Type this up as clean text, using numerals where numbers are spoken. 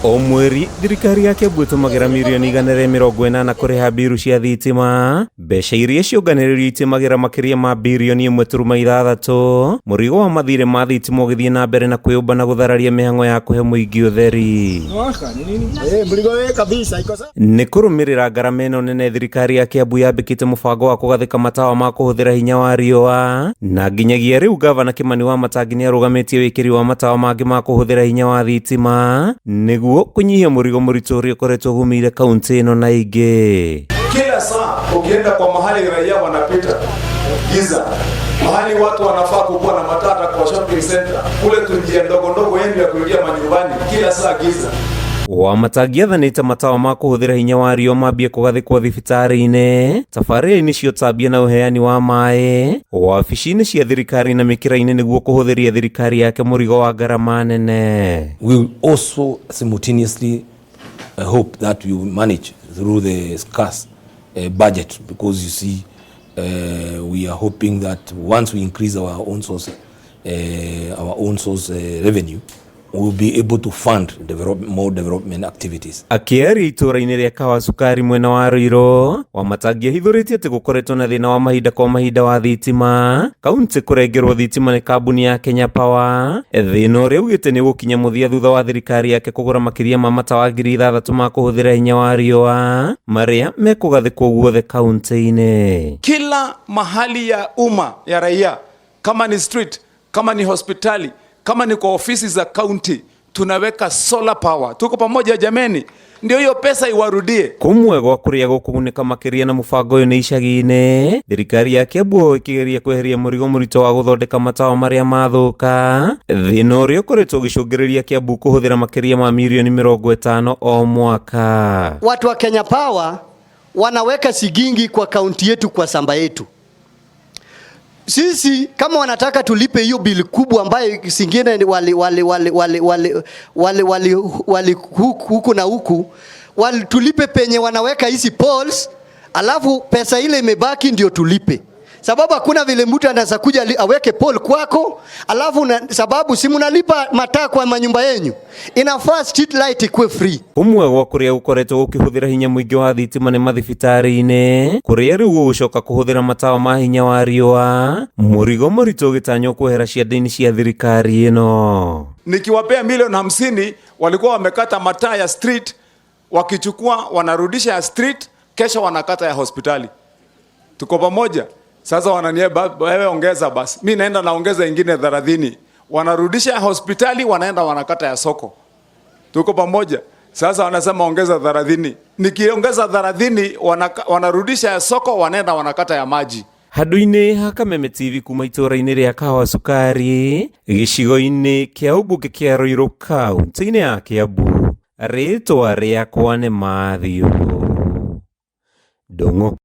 O mweri thirikari ya Kiambu ĩtũmagĩra mirioni 180 kũrĩha mbiru cia thitima. Mbeca iria ciũnganĩrĩirio itũmagĩra makĩria ma birioni 1.6. Mũrigo wa mathirĩ ma thitima ũgĩthiĩ na mbere na kwĩyũmba na gũthararia mĩhang'o ya kũhe mũingĩ ũtheri. Nĩ kũrũmĩrĩra ngarama ĩno nene, thirikari ya Kiambu yambĩkĩte mũbango wa kũgathĩka matawa ma kũhũthĩra hinya wa riũa, na nginyagia rĩu gavana Kimani Wamatangi nĩ arũgamĩtie wĩkĩri wa matawa mangĩ ma kũhũthĩra hinya wa thitima nĩguo kũnyihia mũrigo mũritũ ũrĩa ũkoretwo ũgũmĩire kaunti ĩno na ingĩ. Kila saa ukienda kwa mahali raia wanapita giza, mahali watu wanafaa kukuwa na matata kwa shopping center, kule tu njia ndogo ndogo yenu ya kuingia manyumbani, kila saa giza. Wamatangi athanĩte matawa ma kũhũthĩra hinya wa riũa mambie kũgathĩkwo thibitarĩ-inĩ, tabarĩra-inĩ cia ũtambia na ũheani wa maĩ, wabici-inĩ cia thirikari na mĩkĩra-inĩ nĩguo kũhũthĩria thirikari yake mũrigo wa ngarama nene. We will also simultaneously hope that we will manage through the scarce budget, because you see, we are hoping that once we increase our own source revenue, we will be able to fund more development activities. Akĩaria itũũra-inĩ rĩa Kawa Cukari mwena wa Ruiru, Wamatangi ahithũrĩtie atĩ gũkoretwo na thĩna wa mahinda kwa mahinda wa thitima kaunti kũrengerwo thitima nĩ kambuni ya Kenya Power, thĩna ũrĩa augĩte nĩ ũgũkinya mũthia thutha wa thirikari yake kũgũra makĩria ma matawa 6,000 ma kũhũthĩra hinya wa riũa marĩa mekũgathĩkwo guothe kaunti-inĩ. Kila mahali ya umma ya raia, kama ni street, kama ni hospitali, kama ni kwa ofisi za county, tunaweka solar power. Tuko pamoja jameni? Ndio hiyo pesa iwarudie. Kũmwe gwa kũrĩa gũkũgunĩka makĩria na mũbango ũyũ nĩ icagi-inĩ, thirikari ya Kiambu ĩkĩgeria kweheria mũrigo mũritũ wa gũthondeka matawa marĩa mathũka, thĩna ũrĩa ũkoretwo ũgĩcũngĩrĩria Kiambu kũhũthĩra makĩria ma mirioni 50 o mwaka. Watu wa Kenya Power wanaweka sigingi kwa kaunti yetu, kwa samba yetu. Sisi kama wanataka tulipe hiyo bili kubwa ambayo singine wali wali wali wali wali wali wali wali huku na huku wali, tulipe penye wanaweka hizi poles, alafu pesa ile imebaki ndio tulipe, sababu hakuna vile mtu anaweza kuja aweke pole kwako alafu na, sababu si mnalipa mataa kwa manyumba yenyu, inafaa street light ikuwe free. Kũmwe gwa kũrĩa gũkoretwo gũkĩhũthĩra hinya mũingĩ wa thitima nĩ mathibitarĩ-inĩ, kũrĩa rĩu gũgũcoka kũhũthĩra matawa ma hinya wa riũa, mũrigo mũritũ ũgĩtanywo kwehera ciande-inĩ cia thirikari ĩno. Nikiwapea milioni 50, walikuwa wamekata mataa ya street, wakichukua wanarudisha ya street, kesho wanakata ya hospitali. Tuko pamoja? Sasa wanania, wewe ongeza basi, mi naenda naongeza ingine 30, wanarudisha ya hospitali, wanaenda wanakata ya soko. Tuko pamoja? Sasa wanasema ongeza 30, nikiongeza 30 wanarudisha ya soko, wanaenda wanakata ya maji. Handũ-inĩ ha Kameme TV kuma itũũra-inĩ rĩa Kahawa Cukari, gĩcigo-inĩ kĩa ũmbunge kĩa Ruiru, kaunti-inĩ ya Kiambu, rĩtwa rĩakwa nĩ Matthew Ndung'u.